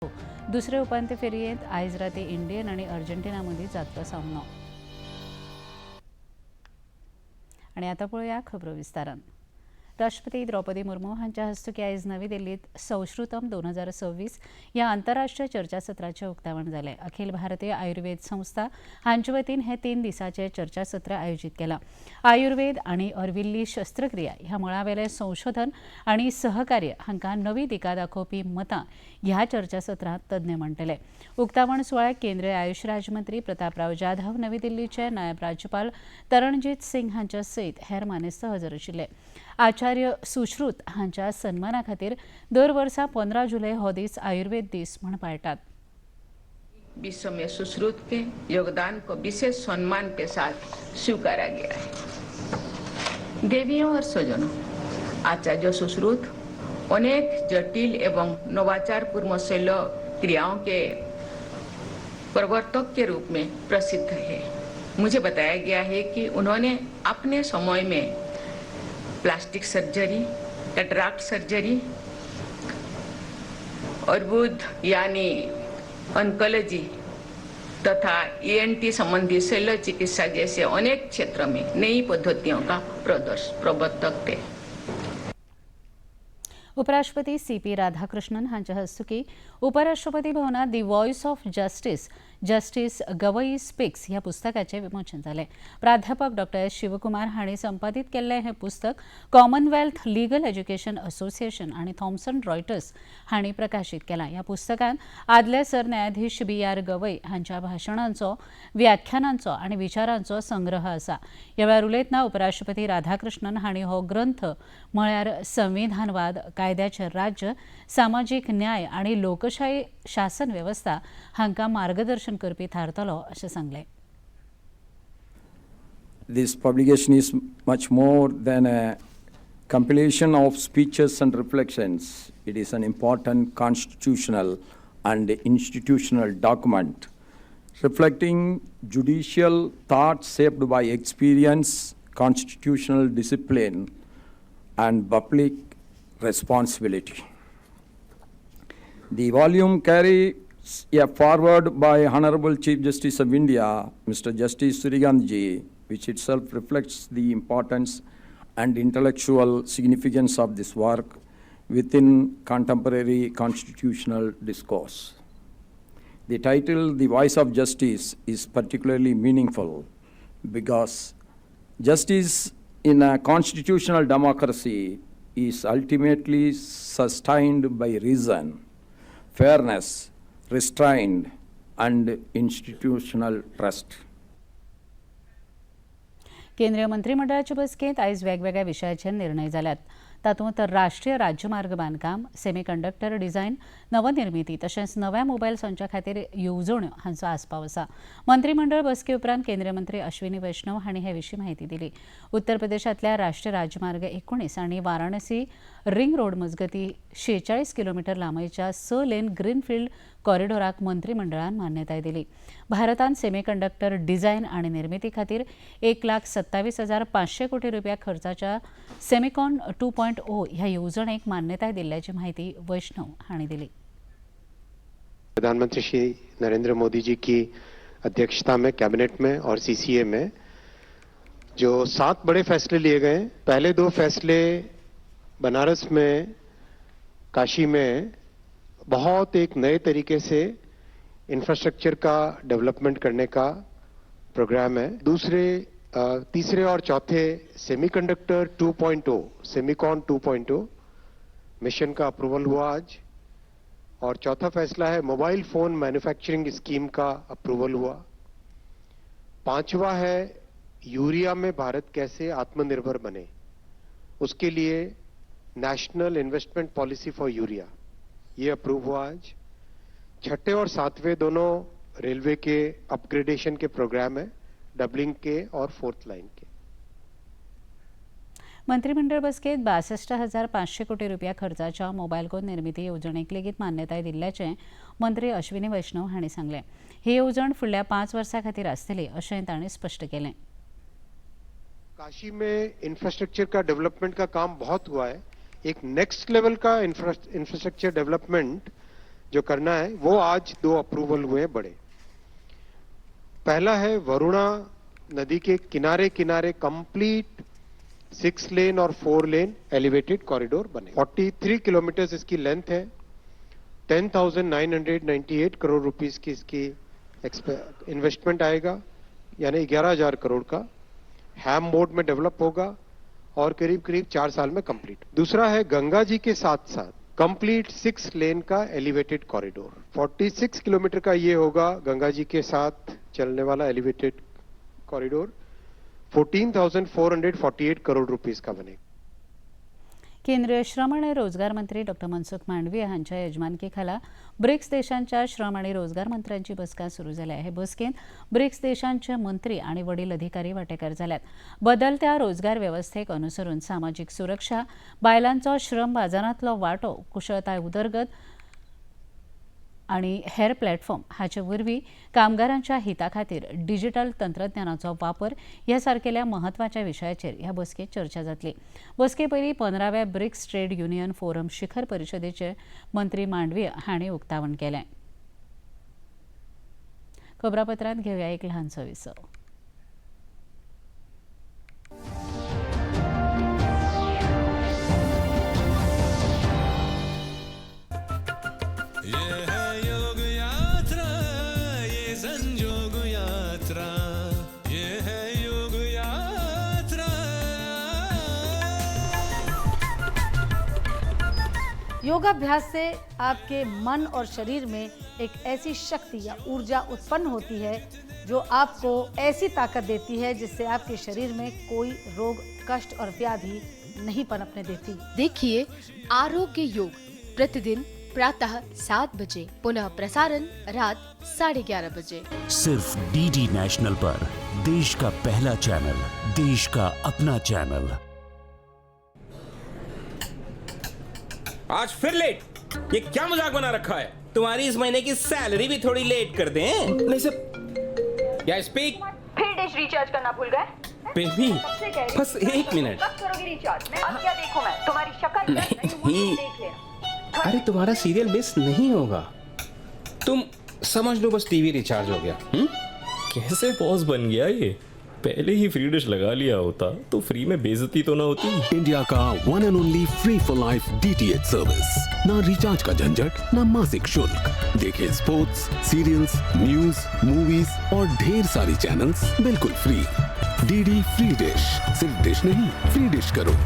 दुसरे उपांत्य फेरयेंत आयज राती इंडियन आनी अर्जेंटिना मदीं जातलो सामनो. आनी आतां पळोवया खबरो विस्तारान. राष्ट्रपती द्रौपदी मुर्मू हांच्या हस्तुकीं आयज नवी दिल्लीत सौश्रुतम 2026 ह्या आंतरराष्ट्रीय चर्चासत्राचें उक्तावण जालें. अखिल भारतीय आयुर्वेद संस्था हांचे वतीन हें 3 दिसांचें चर्चासत्र आयोजीत केलां. आयुर्वेद आनी अर्विल्ली शस्त्रक्रिया ह्या मळावेलें संशोधन आनी सहकार्य हांकां नवी दिका दाखोवपी मतां ह्या चर्चासत्रांत तज्ञ मांडटले. उक्तावण सुवाळ्याक केंद्रीय आयुष राज्यमंत्री प्रतापराव जाधव, नवी दिल्लीचे नायब राज्यपाल तरणजीत सिंग हांच्या सयत हेर मानेस्त हजर आशिल्ले. आचार्य सुश्रुत हांच्या सन्माना खातीर दर वर्सा 15 जुलय हो दीस आयुर्वेद दीस म्हूण पाळटात. विश्व में सुश्रुत के योगदान को विशेष सम्मान के साथ स्वीकारा गया है. देवियों और स्वजनों, आचार्य सुश्रुत अनेक जटिल एवं नवाचारपूर्ण शल्य क्रियाओं के प्रवर्तक के रूप में प्रसिद्ध है. मुझे बताया गया है कि उन्होंने अपने समय में प्लास्टिक सर्जरी, कैटराक्ट सर्जरी, अर्बुद यानी ऑन्कोलॉजी तथा ईएनटी संबंधी शल्य चिकित्सा जैसे अनेक क्षेत्रों में नई पद्धतियों का प्रवर्तक थे. उपराष्ट्रपती सी.पी. राधाकृष्णन हांच्या हस्तुकीं उपराष्ट्रपती भवनात the voice of justice, Justice Gavai speaks ह्या पुस्तकाचें विमोचन जालें. प्राध्यापक डॉ. एस शिवकुमार हांणी संपादीत केल्लें हें पुस्तक कॉमनवेल्थ लिगल एज्युकेशन असोसिएशन आनी थॉम्सन रॉयटर्स हांणी प्रकाशीत केलां. ह्या पुस्तकांत आदले सरन्यायाधीश बी आर गवई हांच्या भाशणांचो, व्याख्यानांचो आनी विचारांचो संग्रह आसा. ह्या वेळार उलयतना उपराष्ट्रपती राधाकृष्णन हांणी हो ग्रंथ म्हळ्यार संविधानवाद, कायद्याचें राज्य, सामाजीक न्याय आनी लोकशाही शासन वेवस्था हांकां मार्गदर्शन करपी थारतलो अशें सांगलें. This publication is much more than a compilation of speeches and reflections. It is an important constitutional and institutional document reflecting judicial thought shaped by experience, constitutional discipline, and public responsibility. The volume carries a foreword by Honorable Chief Justice of India, Mr. Justice Suryakant Ji, which itself reflects the importance and intellectual significance of this work within contemporary constitutional discourse. The title, The Voice of Justice, is particularly meaningful because justice in a constitutional democracy is ultimately sustained by reason, fairness, restraint, and institutional trust. केंद्रीय मंत्रिमंडळाचे बसकेंत आयज वेगवेगळ्या विशयाचेर निर्णय जाल्यात. तातूंत राष्ट्रीय राज्यमार्ग बांदकाम, सेमीकंडक्टर डिझायन नवनिर्मिती तशेंच नव्या मोबायल संच्या खातीर येवजण्यो हांचो आस्पाव आसा. मंत्रिमंडळ बसके उपरांत केंद्रीय मंत्री अश्विनी वैष्णव हांणी हे विशीं म्हायती दिली. उत्तर प्रदेशांतल्या राष्ट्रीय राजमार्ग 19 आनी वाराणसी रिंग रोड मजगती 46 किलोमिटर लांबायेच्या 6 लेन ग्रीनफिल्ड कॉरिडोराक मंत्रिमंडळान मान्यताय दिली. भारतान सेमीकंडक्टर डिझायन आनी निर्मिती खातीर 1,27,500 कोटी रुपया खर्चाच्या सेमिकॉन 2.0 ह्या येवजणेक मान्यताय दिल्ल्याची म्हायती वैष्णव हांणी दिली. प्रधानमंत्री श्री नरेंद्र मोदी जी की अध्यक्षता में कैबिनेट में और सीसीए में जो 7 बड़े फैसले लिए गए, पहले 2 फैसले बनारस में, काशी में बहुत एक नए तरीके से इंफ्रास्ट्रक्चर का डेवलपमेंट करने का प्रोग्राम है. दूसरे, तीसरे और चौथे सेमीकंडक्टर 2.0, सेमिकॉन 2.0 मिशन का अप्रूवल हुआ आज और चौथा फैसला है मोबाइल फोन मैन्युफैक्चरिंग स्कीम का अप्रूवल हुआ. पांचवा है यूरिया में भारत कैसे आत्मनिर्भर बने, उसके लिए national investment policy for urea, ये अप्रूव हुआ आज. छठे और सातवें दोनों रेलवे के अपग्रेडेशन के प्रोग्राम है, डबलिंग के और फोर्थ लाइन के. मंत्रिमंडळ बसकेत 62,500 कोटी रुपया खर्चाच्या मोबायल कोन निर्मिती येवजणेक लेगीत मान्यताय दिल्ल्याचें मंत्री अश्विनी वैष्णव हांणी सांगलें. ही येवजण फुडल्या 5 वर्सां खातीर आसतली अशें तांणी स्पश्ट केलें. काशी में इंफ्रास्ट्रक्चर का डेवलपमेंट का काम बहुत हुआ है. एक नेक्स्ट लेवल का इंफ्रास्ट्रक्चर डेवलपमेंट जो करना है वो आज 2 अप्रूवल हुए हैं बड़े। पहला है वरुणा नदी के किनारे किनारे कंप्लीट 6 लेन और 4 लेन एलिवेटेड कॉरिडोर बने। 43 किलोमीटर इसकी लेंथ है, 10,998 करोड़ रुपीस की इसकी इन्वेस्टमेंट आएगा, यानी 11,000 करोड़ का। हैम मोड में डेवलप होगा और करीब करीब 4 साल में कंप्लीट। दूसरा है गंगा जी के साथ साथ कंप्लीट 6 लेन का एलिवेटेड कॉरिडोर, 46 किलोमीटर का ये होगा गंगा जी के साथ चलने वाला एलिवेटेड कॉरिडोर, 14,448 करोड़ रुपीस का बनेगा। केंद्रीय श्रम आणि रोजगार मंत्री डॉक्टर मनसुख मांडवीय हांच्या यजमानकी खाला ब्रिक्स देशांच्या श्रम आणि रोजगार मंत्र्यांची बसका सुरू झाली आहे। बसकेंत ब्रिक्स देशांचे मंत्री आणि वडील अधिकारी वाटेकार जाल्यात। बदलत्या रोजगार व्यवस्थेक अनुसरून सामाजिक सुरक्षा, बायलांचो श्रम बाजारांतलो वांटो, कुशळताय उदरगत आणि हेर प्लॅटफॉर्म हाचे वरवीं कामगारांच्या हिता खातीर डिजिटल तंत्रज्ञानाचो वापर ह्या सारकेल्या म्हत्वाच्या विशयाचेर ह्या बसकेंत चर्चा जातली। बसके पयलीं 15व्या ब्रिक्स ट्रेड युनियन फोरम शिखर परिशदेचे मंत्री मांडवीय हांणी उक्तावण केलें। खबरापत्रांत घेवया एक ल्हानसो विसव। योगाभ्यास से आपके मन और शरीर में एक ऐसी शक्ति या ऊर्जा उत्पन्न होती है जो आपको ऐसी ताकत देती है जिससे आपके शरीर में कोई रोग, कष्ट और व्याधि नहीं पनपने देती। देखिए आरोग्य योग प्रतिदिन प्रातः 7 बजे, पुनः प्रसारण रात 11:30 बजे, सिर्फ डीडी नेशनल पर। देश का पहला चैनल, देश का अपना चैनल। आज फिर लेट, ये क्या मजाक बना रखा है? तुम्हारी इस महीने की सैलरी भी थोड़ी लेट कर दें। नहीं सर, या स्पीक। फिर डिश रिचार्ज करना भूल गए? बेबी बस 1 मिनट। कब करोगी रिचार्ज? अब क्या देखूं मैं तुम्हारी शक्ल? नहीं, अरे तुम्हारा सीरियल मिस नहीं होगा, तुम समझ लो बस टीवी रिचार्ज हो गया। कैसे बॉस बन गया ये? पहले ही फ्री डिश लगा लिया होता तो फ्री में बेइज्जती तो ना होती। इंडिया का 1 and only free for life DTH service. ना रिचार्ज का झंझट, ना मासिक शुल्क। देखें स्पोर्ट्स, सीरियल्स, न्यूज, मूवीज और ढेर सारी चैनल्स बिल्कुल फ्री। डीडी फ्री डिश, सिर्फ डिश नहीं, फ्री डिश करो।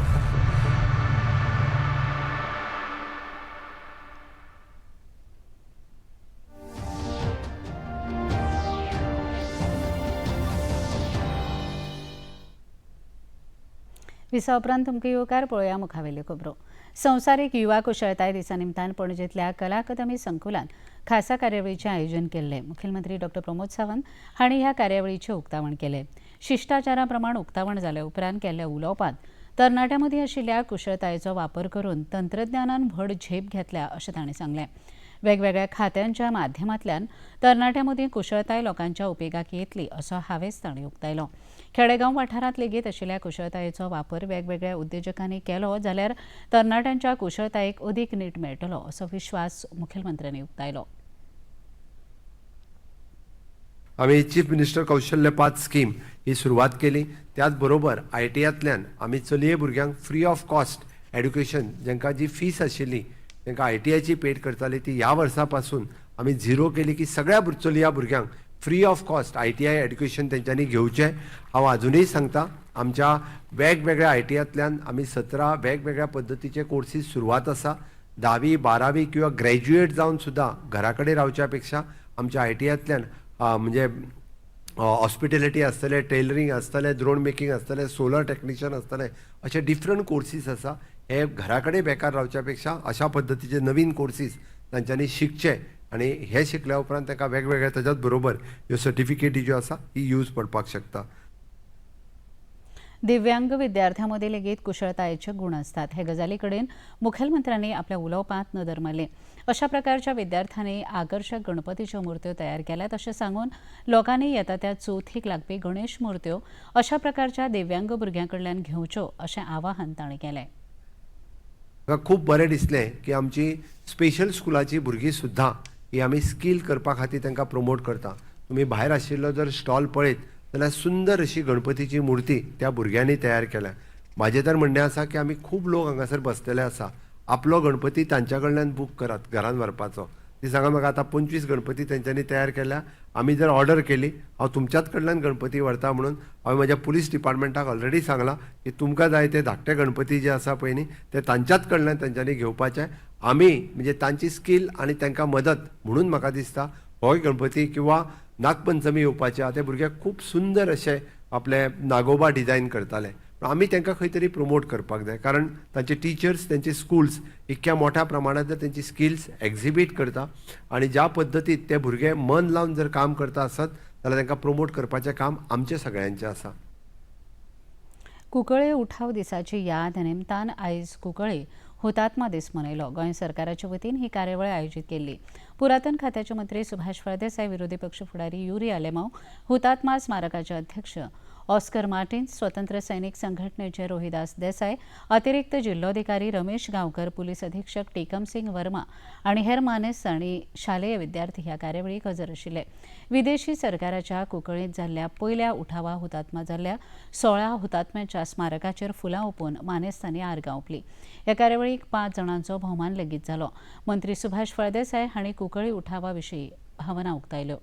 विसा उपरांत तुमकां येवकार। पळोवया मुखावेल्यो खबरो। संवसारीक युवा कुशळताय दिसा निमतान पणजेंतल्या कला अकादमी संकुलान खासा कार्यावळीचें आयोजन केल्लें। मुखेलमंत्री डॉक्टर प्रमोद सावंत हांणी ह्या कार्यावळीचें उक्तावण केलें। शिश्टाचारा प्रमाण उक्तावण जाले उपरांत केल्ल्या उलोवपांत तरणाट्यां मदीं आशिल्ल्या कुशळतायेचो वापर करून तंत्रज्ञानान व्हड झेप घेतल्या अशें तांणी सांगलें। वेगवेगळ्या खात्यांच्या माध्यमांतल्यान तरणाट्यां मदीं कुशळताय लोकांच्या उपेगाक येतली असो हावेस तांणी उक्तायलो। खेडेगांव वाठारांत लेगीत आशिल्ल्या कुशळतायेचो वापर वेगवेगळ्या उद्देजकांनी केलो जाल्यार तरणाट्यांच्या कुशळतायेक अदीक नेट मेळटलो असो विश्वास मुखेलमंत्र्यांनी उक्तायलो। आमी चीफ मिनिस्टर कौशल्य पाथ स्कीम ही सुरवात केली। त्याच बरोबर आयटीआंतल्यान आमी चलये भुरग्यांक फ्री ऑफ कॉस्ट एड्युकेशन, जांकां जी फीस आशिल्ली, तांकां आयटीआयची पेड करताली, ती ह्या वर्सा पासून आमी झिरो केली की सगळ्या चलया भुरग्यांक free of cost ITI education तेंच्यांनी घेवचें। हांव आजुनूय सांगता, आमच्या वेगवेगळ्या आयटीआंतल्यान आमी 17 वेगवेगळ्या पद्दतीचे कोर्सीस सुरवात आसा। 10वी 12वी किंवा ग्रॅज्युएट जावन सुद्दां घरा कडेन रावच्या पेक्षा आमच्या आयटीआंतल्यान म्हणजे हॉस्पिटेलिटी आसतलें, टेलरींग आसतलें, ड्रोन मेकिंग आसतलें, सोलर टॅक्निशियन आसतलें, अशे डिफरंट कोर्सीस आसा। हे घरा कडेन बेकार रावच्या पेक्षा अशा पद्दतीचे नवीन कोर्सीस तांच्यांनी शिकचे आनी हे शिकल्या उपरांत तांकां वेगवेगळ्या ताच्याच बरोबर ह्यो सर्टिफिकेटी ज्यो आसा ही यूज पडपाक शकता। दिव्यांग विद्यार्थ्यां मदीं लेगीत कुशळतायेचे गूण आसतात। हे गजाली कडेन मुखेलमंत्र्यांनी आपल्या उलोवपांत नदर मारली। अशा प्रकारच्या विद्यार्थ्यांनी आकर्शक गणपतीच्यो मूर्त्यो तयार केल्यात अशें सांगून लोकांनी येता त्या चवथीक लागपी गणेश मूर्त्यो अशा प्रकारच्या दिव्यांग भुरग्यां कडल्यान घेवच्यो अशें आवाहन तांणी केलें। म्हाका खूब बरें दिसलें की आमची स्पेशल स्कुलाची भुरगीं सुद्दां ही आमी स्कील करपा खातीर तांकां प्रमोट करता. तुमी भायर आशिल्लो जर स्टॉल पळयत जाल्यार सुंदर अशी गणपतीची मुर्ती त्या भुरग्यांनी तयार केल्या. म्हाजें तर म्हणणें आसा की आमी खूब लोक हांगासर बसलेले आसा, आपलो गणपती तांच्या कडल्यान बूक करात घरान व्हरपाचो. ती सांगा म्हाका आतां 25 गणपती तेंच्यांनी तयार केल्या, आमी जर ऑर्डर केली हांव तुमच्याच कडल्यान गणपती व्हरता म्हणून हांवें म्हज्या पुलीस डिपार्टमेंटाक ऑलरेडी सांगलां की तुमकां जाय ते धाकटे गणपती जे आसा पळय न्ही ते तांच्याच कडल्यान तेंच्यांनी घेवपाचे. आमी म्हणजे तांची स्कील आनी तांकां मदत म्हणून म्हाका दिसता होय गणपती किंवा नागपंचमी येवपाचे आहा ते भुरगे खूब सुंदर अशे आपले नागोबा डिजायन करताले. आमी तांकां खंय तरी प्रमोट करपाक जाय, कारण तांचे टिचर्स तांचे स्कुल्स इतक्या मोठ्या प्रमाणांत जर तेंची स्किल्स एक्झिबीट करता आनी ज्या पद्दतीत ते भुरगे मन लावन जर काम करता आसत जाल्यार तांकां प्रमोट करपाचें काम आमचें सगळ्यांचें आसा. कुंकळे उठाव दिसाची याद निमतान आयज कुंकळे हुतात्मा दीस मनयलो. गोंय सरकाराच्या वतीन ही कार्यावळ आयोजीत केल्ली. पुरातन खात्याचे मंत्री सुभाष फळदेसाय, विरोधी पक्ष फुडारी युरी आलेमाव, हुतात्मा स्मारकाचे अध्यक्ष ऑस्कर मार्टिन, स्वतंत्र सैनिक संघटनेचे रोहिदास देसाय, अतिरिक्त जिल्होधिकारी रमेश गांवकर, पुलीस अधीक्षक टेकमसिंग वर्मा आनी हेर मानेस्त आनी शालेय विद्यार्थी ह्या कार्यावळीक हजर आशिल्ले. विदेशी सरकाराच्या कुंकळींत जाल्ल्या पयल्या उठावा हुतात्मा जाल्ल्या 16 हुतात्म्यांच्या स्मारकाचेर फुलां ओंपून मानेस्तांनी आर्गां ओंपली. ह्या कार्यावळीक 5 जाणांचो भोवमान लेगीत जालो. मंत्री सुभाष फळदेसाय हांणी कुंकळी उठावा विशीं भावना उक्तायल्यो.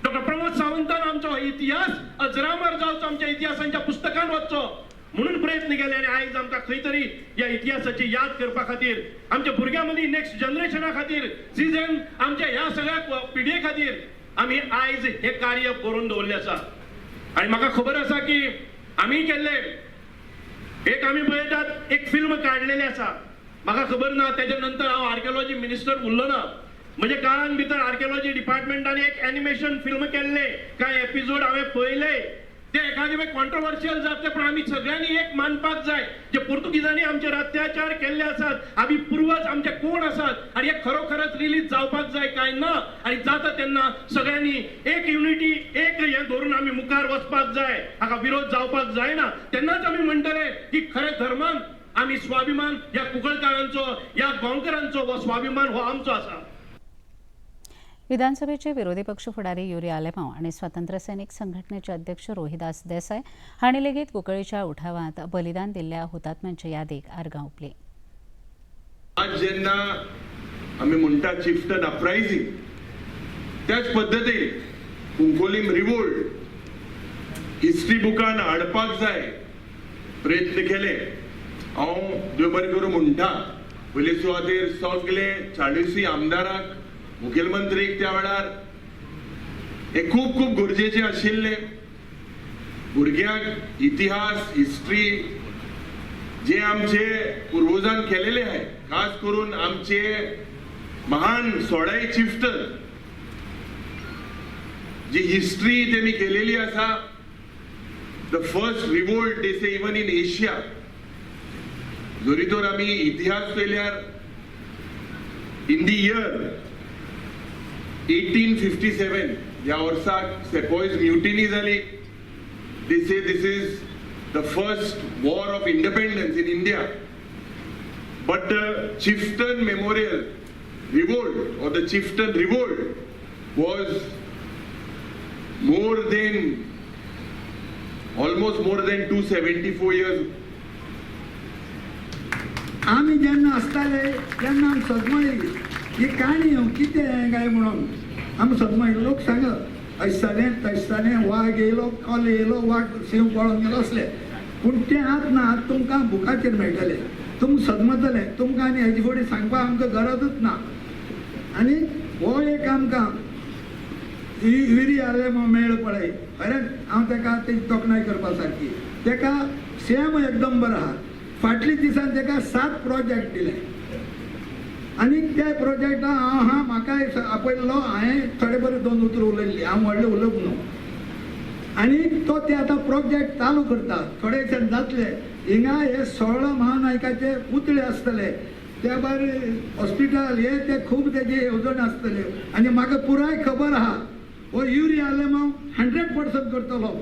डॉक्टर प्रमोद सावंतान आमचो इतिहास अजरामर जावचो, आमच्या इतिहासांच्या पुस्तकान वचचो म्हणून प्रयत्न केले आनी आयज आमकां खंय तरी ह्या इतिहासाची याद करपा खातीर, आमच्या भुरग्यां मदीं नेक्स्ट जनरेशना खातीर, सिजन आमच्या ह्या सगळ्या पिढये खातीर आमी आयज हें कार्य बरोवन दवरलें आसा. आनी म्हाका खबर आसा की आमी केल्ले एक आमी पळयतात एक फिल्म काडलेलें आसा, म्हाका खबर ना तेच्या नंतर हांव आर्किओलॉजी मिनिस्टर उरलो ना. म्हणजे काळान भितर आर्किओलॉजी डिपार्टमेंटान एक एनिमेशन फिल्म केल्ले, कांय एपिसोड हांवें पळयले, ते एखादे वेळ कॉन्ट्रोवर्शियल जातले, पण आमी सगळ्यांनी एक मानपाक जाय जे पुर्तुगीजांनी आमचेर अत्याचार केल्ले आसात, आमी पुर्वज आमचे कोण आसात आनी हे खरोखरच रिलीज जावपाक जाय काय ना. आनी जाता तेन्ना सगळ्यांनी एक युनिटी एक हें धरून आमी मुखार वचपाक जाय, हाका विरोध जावपाक जायना. तेन्नाच आमी म्हणटले की खरें धर्मान आमी स्वाभिमान ह्या कुंकळकारांचो, ह्या गोंयकारांचो हो स्वाभिमान हो आमचो आसा. विधानसभेचे विरोधी पक्ष फुडारी युरी आलेमाव आनी स्वतंत्र सैनिक संघटनेचे अध्यक्ष रोहिदास देसाय हांणी लेगीत कुंकळीच्या उठावांत बलिदान दिल्ल्या हुतात्म्यांच्या यादीक आर्गां ओंपली. आज जेन्ना आमी म्हणटा चिफ्टन अपरायझिंग, त्याच पद्दतीन कुंकोलीम रिवोल्ट हिस्ट्री बुकान हाडपाक जाय प्रयत्न केले. हांव देव बरें करूं म्हणटा, पयले सुवातेर सगळे 40 आमदारांक, मुखेलमंत्रीक त्या वेळार हे खूब खूब गरजेचे आशिल्ले. भुरग्यांक इतिहास, हिस्ट्री जे आमचे पुर्वजान केलेले आहे, खास करून आमचे महान 16 चिफ्टन जी हिस्ट्री तेमी केलेली आसा, the first revolt they say even in Asia. जरी तर आमी इतिहास पळयल्यार इन the year 1857 ह्या वर्साक सेपॉयज म्युटिनी जाली. They say this is the first war of independence in India. But the Chieftain Memorial Revolt or the Chieftain Revolt was more than, almost more than 274 years. आमी जेन्ना आसताले तेन्ना आमी सदमळी ही काणी कितें काय म्हणून आमी सदमळी लोक सांगत अशें जालें तशें जालें, वाग येयलो, कोलो येयलो, वाग शींव पळोवन गेलो असलें. पूण तें आतां ना, आतां तुमकां बुकाचेर मेळटलें, तुमकां सदमतलें, तुमकां आनी हेजे फुडें सांगपाक आमकां गरजूच ना. आनी हो एक आमकां युरी आलेमाव मेळ पळय, खरेंच हांव ताका तेजी तोखणाय करपा सारकी. ताका सेम एकदम बरो आहा. फाटल्या दिसान ताका 7 प्रोजेक्ट दिले आनी त्या प्रोजेक्टाक हांव हा म्हाकाय आपयल्लो, हांवें थोडे बरे 2 उतरां उलयल्लीं, हांव व्हडलें उलोवंक न्हू. आनी तो ते आतां प्रोजेक्ट चालू करता, थोडे दिसान जातले. हिंगा हे 16 महानायकाचे पुतळे आसतले, त्या भायर हॉस्पिटल हे ते खूब तेजे येवजण आसतल्यो. आनी म्हाका पुराय खबर आहा हो युरी आलेमाव 100% करतलो.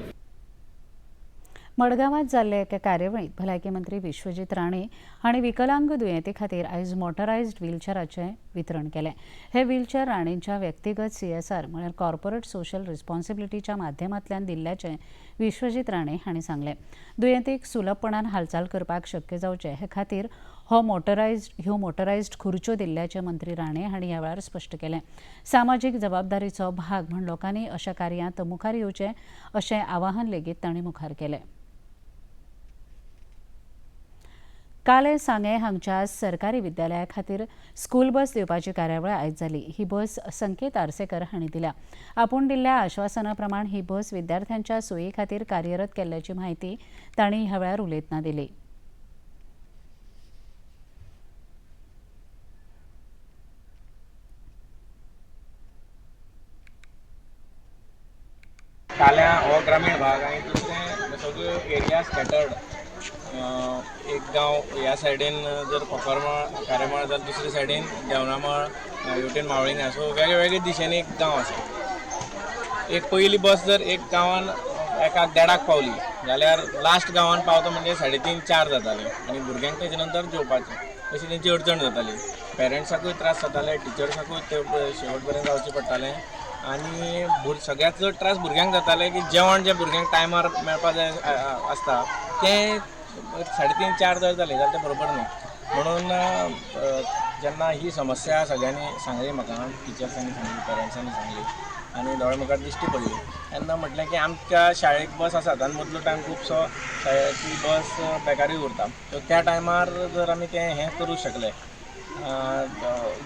मडगांवांत जाल्ले एका कार्यावळींत भलायकी मंत्री विश्वजीत राणे हांणी विकलांग दुयेंती खातीर आयज मोटरायज्ड व्हीलचॅराचें वितरण केलें. हे व्हीलचॅर राणेंच्या व्यक्तिगत सीएसआर म्हळ्यार कॉर्पोरेट सोशल रिस्पॉन्सिबिलिटीच्या माध्यमांतल्यान दिल्ल्याचें विश्वजीत राणे हांणी सांगलें. दुयेंतीक सुलभपणान हालचाल करपाक शक्य जावचें हे खातीर ह्यो मोटरायज्ड खुर्च्यो दिल्ल्याचें मंत्री राणे हांणी ह्या वेळार स्पश्ट केलें. सामाजीक जबाबदारीचो भाग म्हूण लोकांनी अशा कार्यांत मुखार येवचें अशें आवाहन लेगीत तांणी मुखार केलें. कालें सांगें हांगच्या सरकारी विद्यालया खातीर स्कूल बस दिवपाची कार्यावळ आयज जाली. ही बस संकेत आर्सेकर हांणी दिल्या. आपूण दिल्ल्या आश्वासना प्रमाण ही बस विद्यार्थ्यांच्या सोयी खातीर कार्यरत केल्ल्याची म्हायती तांणी ह्या वेळार उलयतना दिली. काल्यां हो ग्रामीण भाग आनी दुसरें सगळ्यो एरिया स्कॅटर्ड. एक गांव ह्या सायडीन जर कोपरमाळ खारेमाळ जाल्यार दुसरे सायडीन देवनामाळ हेवटेन मावळिंगा, सो वेगळे वेगळे दिशेन एक गांव आसा. एक पयली बस जर एक गांवान एका देडाक पावली जाल्यार लास्ट गांवान पावता म्हणजे 3:30-4 जातालीं आनी भुरग्यांक तेजे नंतर जेवपाचें, अशी तेंची अडचण जाताली. पेरंट्साकूय त्रास जाताले, टिचर्साकूय ते शेवट पर्यंत रावचें पडटालें आनी सगळ्यांत चड त्रास भुरग्यांक जाताले की जेवण जें भुरग्यांक टायमार मेळपा जाय आसता तें 3:30-4 जर जालें जाल्यार तें बरोबर न्हू. म्हणून जेन्ना ही समस्या सगळ्यांनी सांगली म्हाका, टिचर्सांनी सांगली, पेरंट्सांनी सांगली आनी दोळे मुखार दिश्टी पडली तेन्ना म्हटलें की आमच्या शाळेक बस आसात आनी मदलो टायम खुबसो शाळेची बस बेकारूय उरता, सो त्या टायमार जर आमी तें हें करूं शकले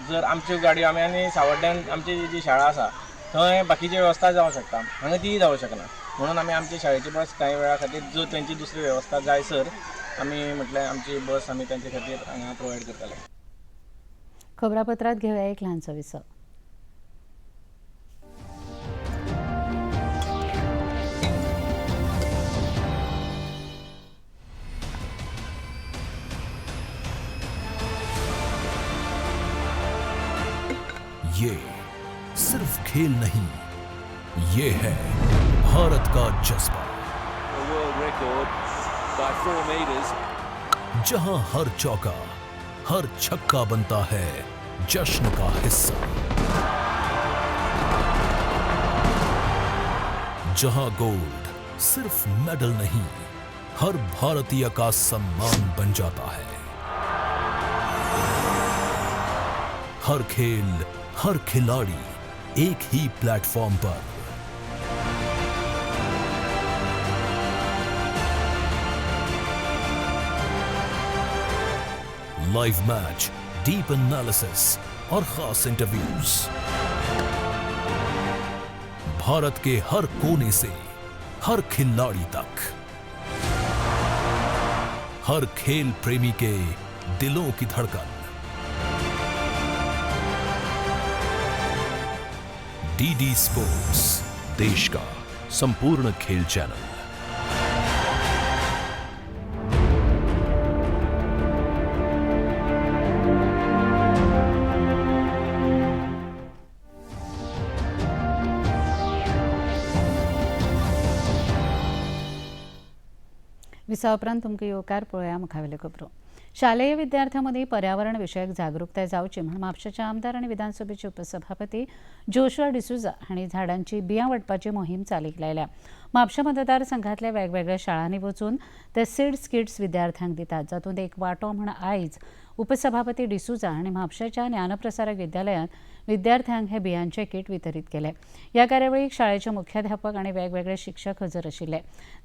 जर आमच्यो गाडयो आमी आनी सावड्ड्यान आमची जी शाळा आसा थंय बाकीची वेवस्था जावं शकता, हांगा तीय जावं शकना. म्हणून आमी आमची शाळेची बस कांय वेळा खातीर जो तेंची दुसरी वेवस्था जाय सर आमी म्हटलें आमची बस आमी तेंचे खातीर हांगा प्रोवायड करतले. खबरापत्रात घेवया एक ल्हानसो विसव. ये सिर्फ खेल नहीं, ये है भारत का जज्बा। जहां हर चौका, हर छक्का बनता है जश्न का हिस्सा, जहां गोल्ड सिर्फ मेडल नहीं, हर भारतीय का सम्मान बन जाता है। हर खेल, हर खिलाड़ी एक ही प्लेटफॉर्म पर। लाइव मैच, डीप एनालिसिस और खास इंटरव्यूज, भारत के हर कोने से हर खिलाड़ी तक, हर खेल प्रेमी के दिलों की धड़कन। डीडी स्पोर्ट्स, देश का संपूर्ण खेल चैनल। विसा उपरांत तुमकां येवकार पळोवया मुखावेल्यो खबरो। शालेय विद्यार्थ्यां मदीं पर्यावरण विशयक जागृताय जावची म्हूण म्हापशेचे आमदार आनी विधानसभेचे उपसभापती जोशुआ डिसुजा हांणी झाडांची बियां वांटपाची मोहीम चालीक लायल्या। म्हापशें मतदारसंघांतल्या वेगवेगळ्या शाळांनी वचून ते सीड्स किट्स विद्यार्थ्यांक दितात, जातूंत एक वांटो म्हूण आयज उपसभापती डिसुजा हांणी म्हापशेच्या ज्ञानप्रसारक विद्यालयांत विद्यार्थ्यांक हे बियांचे किट वितरीत केले। ह्या कार्यावळीक शाळेचे मुख्याध्यापक आनी वेगवेगळे शिक्षक हजर आशिल्ले।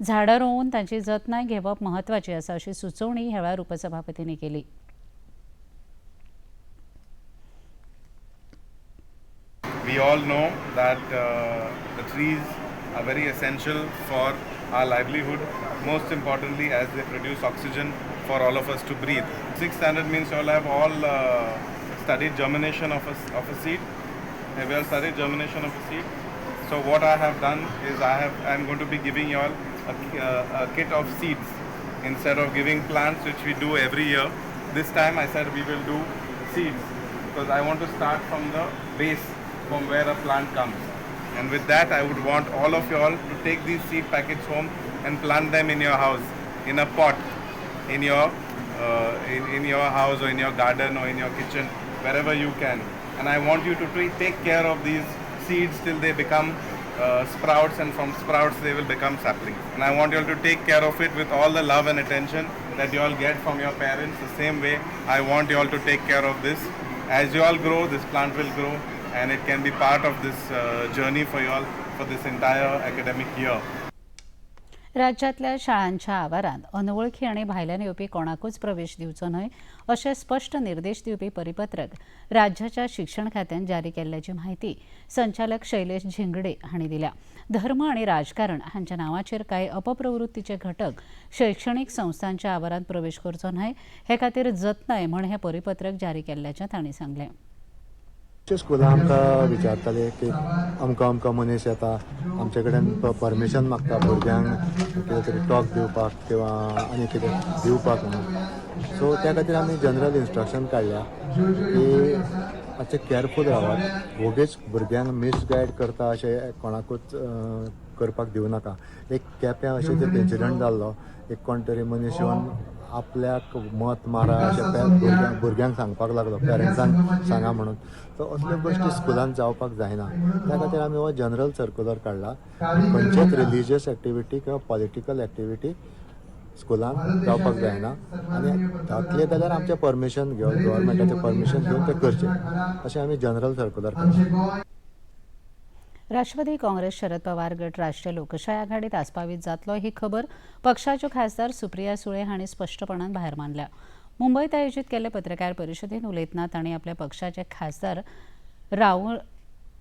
झाडां रोवन तांची जतनाय घेवप म्हत्वाची आसा अशी सुचोवणी ह्या वेळार उपसभापतींनी केली। We all know that the trees are very essential for our livelihood, most importantly as they produce oxygen for all of us to breathe. Sixth standard means you all have all studied germination of a seed. Have you all studied germination of a seed? So what I have done is I am going to be giving you all a kit of seeds instead of giving plants, which we do every year. This time I said we will do seeds because I want to start from the base, from where a plant comes. And with that, I would want all of you all to take these seed packets home and plant them in your house, in a pot, in your in your house or in your garden or in your kitchen, wherever you can. And I want you to take care of these seeds till they become sprouts, and from sprouts they will become saplings. And I want you all to take care of it with all the love and attention that you all get from your parents. The same way I want you all to take care of this. As you all grow, this plant will grow, and it can be part of this journey for you all for this entire academic year. राज्यातल्या शाळांच्या आवारांत अनवळखी आनी भायल्यान येवपी कोणाकूच प्रवेश दिवचो न्हय अशे स्पश्ट निर्देश दिवपी परिपत्रक राज्याच्या शिक्षण खात्यान जारी केल्ल्याची म्हायती संचालक शैलेश झिंगडे हांणी दिल्या. धर्म आनी राजकारण हांच्या नांवाचेर कांय अपप्रवृत्तीचे घटक शैक्षणीक संस्थांच्या आवारांत प्रवेश करचो न्हय हे खातीर जतनाय म्हण हें परिपत्रक जारी केल्ल्याचें तांणी सांगलें. स्कुलां आमकां विचारताले की अमको अमको मनीस येता आमचे कडेन परमिशन मागता भुरग्यांक कितें तरी टॉक दिवपाक किंवा आनी कितें दिवपाक म्हणून. सो त्या खातीर आमी जनरल इन्स्ट्रक्शन काडल्या की मातशें कॅरफूल रावात, वोगीच भुरग्यांक मिसगायड करता अशें कोणाकूच करपाक दिवं नाका. एक केप्यां अशें ते इन्सिडंट जाल्लो, एक कोण तरी मनीस येवन आपल्याक मत मारा अशें भुरग्यांक सांगपाक लागलो, पेरंट्सांक सांगा म्हणून. सो असल्यो गोश्टी स्कुलान जावपाक जायना. त्या खातीर आमी हो जनरल सर्कुलर काडला. खंयचेच रिलिजियस एक्टिविटी किंवा पॉलिटिकल एक्टिविटी स्कुलान जावपाक जायना आनी जातले जाल्यार आमचें परमिशन घेवन, गव्हर्मेंटाचें परमिशन घेवन तें करचें अशें आमी जनरल सर्कुलर काडला. राष्ट्रवादी काँग्रेस शरद पवार गट राष्ट्रीय लोकशाय आघाडीत आस्पावीत जातलो ही खबर पक्षाच्यो खासदार सुप्रिया सुळे हांणी स्पश्टपणान भायर मानल्या. मुंबयत आयोजीत केल्ले पत्रकार परिशदेंत उलयतना तांणी आपल्या पक्षाचे खासदार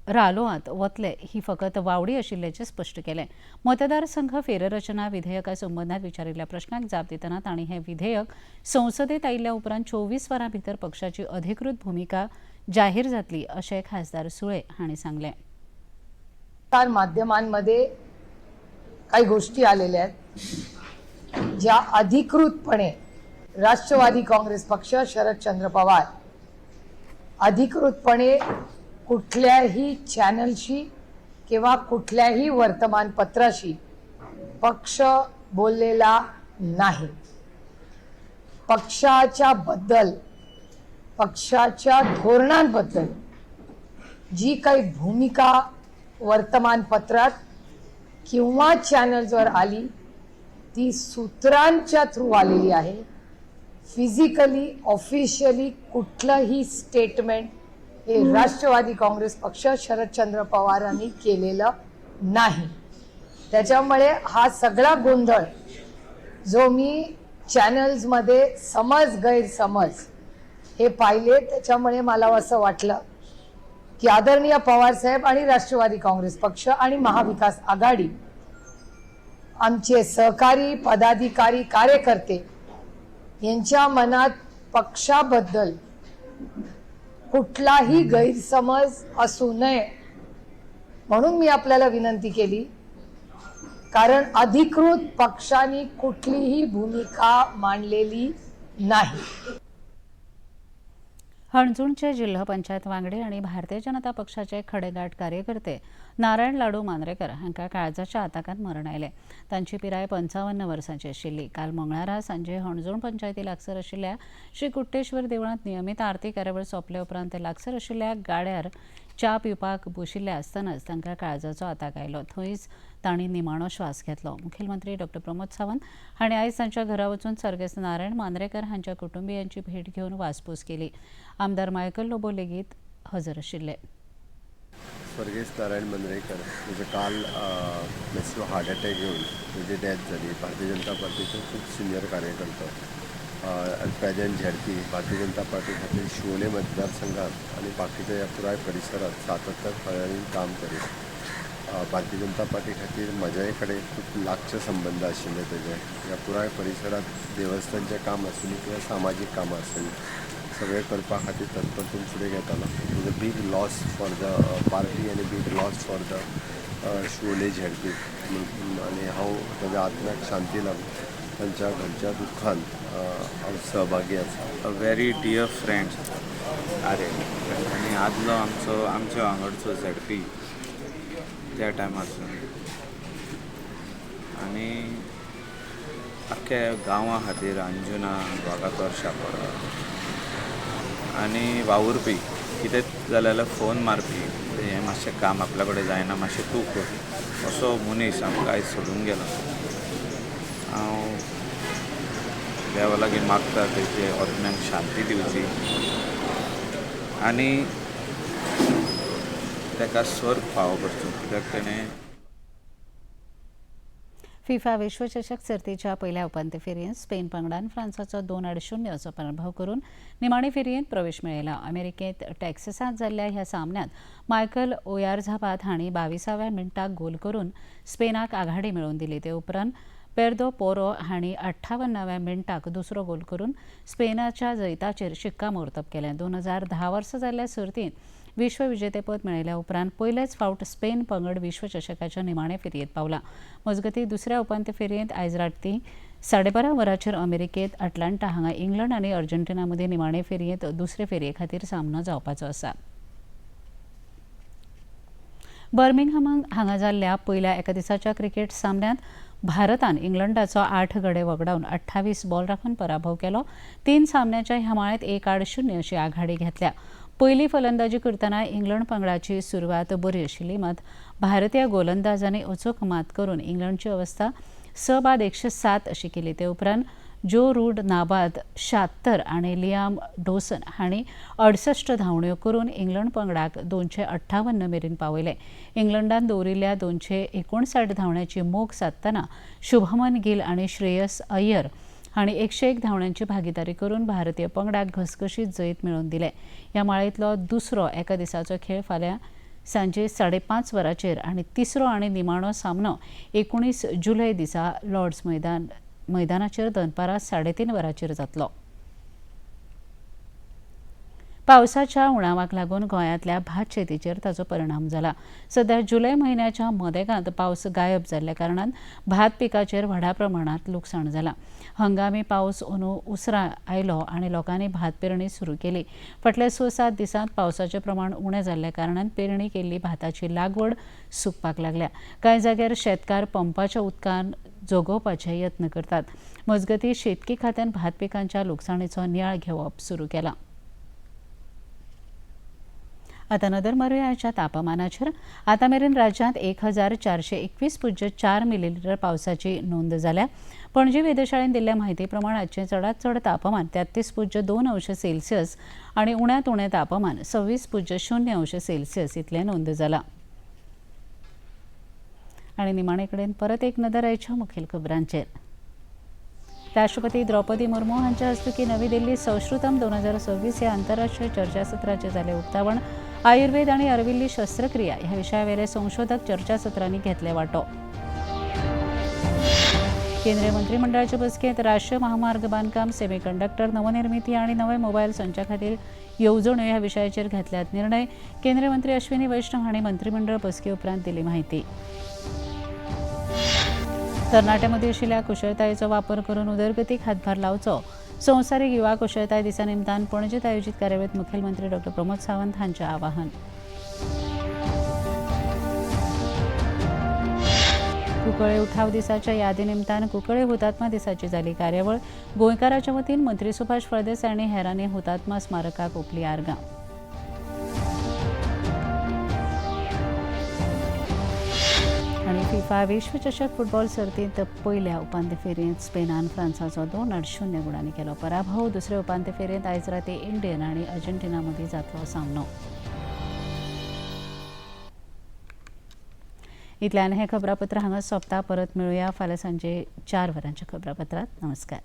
रालोआंत वतले ही फकत वावडी आशिल्ल्याचें स्पश्ट केलें. मतदारसंघ फेररचना विधेयका संबंदात विचारिल्ल्या प्रश्नाक जाप दितना तांणी हें विधेयक संसदेत आयिल्ल्या उपरांत 24 वरां भितर पक्षाची अधिकृत भुमिका जाहीर जातली अशें खासदार सुळे हांणी सांगलें. माध्यमांमध्ये काही गोष्टी आलेल्या आहेत ज्या अधिकृतपणे राष्ट्रवादी काँग्रेस पक्ष शरदचंद्र पवार अधिकृतपणे कुठल्याही चॅनलशी किंवा कुठल्याही वर्तमानपत्राशी पक्ष बोललेला नाही. पक्षाच्या बद्दल, पक्षाच्या धोरणांबद्दल जी काही भूमिका वर्तमानपत्रात किंवा चॅनल्सवर आली ती सूत्रांच्या थ्रू आलेली आहे. फिजिकली ऑफिशियली कुठलंही स्टेटमेंट हे राष्ट्रवादी काँग्रेस पक्ष शरदचंद्र पवारांनी केलेलं नाही. त्याच्यामुळे हा सगळा गोंधळ जो मी चॅनल्समध्ये समज गैरसमज हे पाहिले, त्याच्यामुळे मला असं वाटलं की आदरणीय पवारसाहेब आणि राष्ट्रवादी काँग्रेस पक्ष आणि महाविकास आघाडी, आमचे सहकारी पदाधिकारी कार्यकर्ते यांच्या मनात पक्षाबद्दल कुठलाही गैरसमज असू नये म्हणून मी आपल्याला विनंती केली. कारण अधिकृत पक्षाने कुठलीही भूमिका मांडलेली नाही. हणजूणचे जिल्हा पंचायत वांगडी आनी भारतीय जनता पक्षाचे खडेगांठ कार्यकर्ते नारायण लाडू मांद्रेकर हांकां काळजाच्या आताकान मरण आयलें. तांची पिराय 55 वर्सांची आशिल्ली. काल मंगळारा सांजे हणजूण पंचायती लागसर आशिल्ल्या श्री कुट्टेश्वर देवळांत नियमीत आरती कार्यावळ सोंपले उपरांत ते लागसर आशिल्ल्या गाड्यार च्या पिवपाक बशिल्ले आसतनाच तांकां काळजाचो आताक आयलो. थंयच तांणी निमाणो श्वास घेतलो. मुखेलमंत्री डॉ प्रमोद सावंत हांणी आयज तांच्या घरा वचून सर्गेस्त नारायण मांद्रेकर हांच्या कुटुंबियांची भेट घेवन वासपूस केली. आमदार मायकल लोबो लेगीत हजर आशिल्ले. स्वर्गेस्त नारायण मांद्रेकर म्हणजे काल मॅसिव हार्ट अटॅक येवन तेजी डेथ जाली. भारतीय जनता पार्टीचो खूब senior कार्यकर्तो, present ZP Bharatiya Janata party खातीर शिवोले मतदारसंघात आनी बाकीच्या ह्या पुराय परिसरात सातत्यान काम करीत. भारतीय जनता पार्टी खातीर म्हज्याय कडेन खूब लागचे संबंद आशिल्ले तेजे. ह्या पुराय परिसरात देवस्थानचें काम आसूं किंवा सामाजीक कामां आसूं सगळें करपा खातीर तत्परतेन फुडें घेतालो. It is a big loss for the party आनी big loss for the Siolim ZP. आनी हांव ताज्या आत्म्याक शांती लाभूं, तांच्या घरच्या दुख्खान हांव सहभागी आसा. अ व्हेरी डियर फ्रेंड आरे आनी आदलो आमचो आमच्या वांगडचो झेडपी त्या टायमार आनी आख्ख्या गांवा खातीर अंजुना, वागातोर, शापोरा आनी वावुरपी, कितेंच जालें जाल्यार फोन मारपी, हें मातशें काम आपल्या कडेन जायना, मातशें तूं कर, असो मनीस आमकां आयज सोडून गेलो. हांव देवा लागीं मागता तेजे आत्म्याक शांती दिवची आनी ताका स्वर्ग फावो करचो, कित्याक तेणें फिफा विश्वचषक सर्तीच्या पयल्या उपांत्य फेरयेंत स्पेन पंगडान फ्रांसाचो 2-0 असो पराभव करून निमाणे फेरयेंत प्रवेश मेळयला. अमेरिकेंत टेक्सासांत जाल्ल्या ह्या सामन्यांत मायकल ओयारझाबाद हांणी 22व्या मिनटाक गोल करून स्पेनाक आघाडी मेळोवन दिली. ते उपरांत पेर्दो पोरो हांणी 58व्या मिनटाक दुसरो गोल करून स्पेनाच्या जैताचेर शिक्कामोर्तब केलें. 2010 वर्सा जाल्ल्या सर्तींत विश्वविजेतेपद मेळयल्या उपरांत पयलेच फावट स्पेन पंगड विश्वचषकाच्या निमाणे फेरयेंत पावला. मजगतीं दुसऱ्या उपांत्य फेरयेंत आयज राती 12:30 वरांचेर अमेरिकेंत अटलांटा हांगा इंग्लंड आनी अर्जेंटिना मदीं निमाणे फेरयेंत दुसरे फेरये खातीर सामनो जावपाचो आसा. बर्मिंगहम हांगा जाल्ल्या पयल्या एका दिसाच्या क्रिकेट सामन्यांत भारतान इंग्लंडाचो 8 गडे वगडावन 28 बॉल राखून पराभव केलो. 3 सामन्याच्या ह्या माळेंत 1-0 अशी आघाडी घेतल्या. पयली फलंदाजी करतना इंग्लंड पंगडाची सुरवात बरी आशिल्ली, मात भारतीय गोलंदाजांनी अचूक मात करून इंग्लंडची अवस्था 6 बाद 107 अशी केली. ते उपरांत जो रूड नाबाद 76 आनी लियाम डोसन हांणी 68 धांवड्यो करून इंग्लंड पंगडाक 258 मेरेन पावयलें. इंग्लंडान दवरिल्ल्या 259 धांवड्याची मोख सादतना शुभमन गिल आनी श्रेयस अय्यर हांणी 101 धांवड्यांची भागीदारी करून भारतीय पंगडाक घसघशीत जैत मेळोवन दिलें. ह्या माळेंतलो दुसरो एका दिसाचो खेळ फाल्यां सांजे 5:30 वरांचेर आनी तिसरो आनी निमाणो सामनो 19 जुलय दिसा लॉर्ड्स मैदानाचेर दनपारां 3:30 वरांचेर जातलो. पावसाच्या उणावाक लागून गोंयांतल्या भात शेतीचेर ताचो परिणाम जाला. सध्या जुलय म्हयन्याच्या मदेगांत पावस गायब जाल्ल्या कारणान भात पिकाचेर व्हडा प्रमाणांत लुकसाण जाला. हंगामी पावस अंदू उसरां आयलो आनी लोकांनी भात पेरणी सुरू केली. फाटल्या 6-7 दिसांत पावसाचें प्रमाण उणें जाल्ल्या कारणान पेरणी केल्ली भाताची लागवड सुकपाक लागल्या. कांय जाग्यार शेतकार पंपाच्या उदकान जोगोवपाचे यत्न करतात. मजगतीं शेतकी खात्यान भात पिकांच्या लुकसाणीचो नियाळ घेवप सुरू केला. आता नदर मारूया आयच्या तापमानाचेर. आतां मेरेन राज्यांत 1421.4 मिलीलिटर पावसाची नोंद जाल्या. पणजी वेधशाळेन दिल्ल्या म्हायती प्रमाण आजचें चडांत चड तापमान 33.2 अंश सेल्सियस आनी उण्यांत उणें तापमान 26.0 अंश सेल्सियस इतलें नोंद जालां. आनी निमाणे कडेन परत एक नदर आयच्या मुखेल खबरांचेर. राष्ट्रपती द्रौपदी मुर्मू हांच्या हस्तुकीं नवी दिल्लीत सौश्रुतम 2026 ह्या आंतरराष्ट्रीय चर्चासत्राचें जालें उक्तावण. आयुर्वेद आनी अर्विल्ली शस्त्रक्रिया ह्या विशयावेले संशोधक चर्चासत्रांनी घेतले वांटो. केंद्रीय मंत्रिमंडळाचे बसकेंत राष्ट्रीय महामार्ग बांदकाम, सेमीकंडक्टर नवनिर्मिती आनी नवे मोबायल संचा खातीर येवजण्यो ह्या विशयाचेर घेतल्यात निर्णय. केंद्रीय मंत्री अश्विनी वैष्णव हांणी मंत्रिमंडळ बसके उपरांत दिली म्हायती. तरणाट्यां मदीं आशिल्ल्या कुशळतायेचो वापर करून उदरगतीक हातभार लावचो. संवसारीक युवा कुशळताय दिसा निमतान पणजेत आयोजीत कार्यावळीत मुखेलमंत्री डॉ प्रमोद सावंत हांचें आवाहन. कुंकळे उठाव दिसाच्या यादी निमतान कुंकळे हुतात्मा दिसाची जाली कार्यावळ. गोंयकाराच्या वतीन मंत्री सुभाष फळदेसाय आनी हेरांनी हुतात्मा स्मारकाक ओंपली आर्गां. आनी फिफा विश्वचषक फुटबॉल सर्तींत पयल्या उपांत्य फेरयेंत स्पेनान फ्रांसाचो 2-0 गुणांनी केलो पराभव. दुसऱ्या उपांत्य फेरयेंत आयज राती इंडियन आनी अर्जेंटिना मदीं जातलो सामनो. इतल्यान हें खबरापत्र हांगा सोंपता. परत मेळुया फाल्यां सांजे 4 वरांच्या खबरापत्रांत. नमस्कार.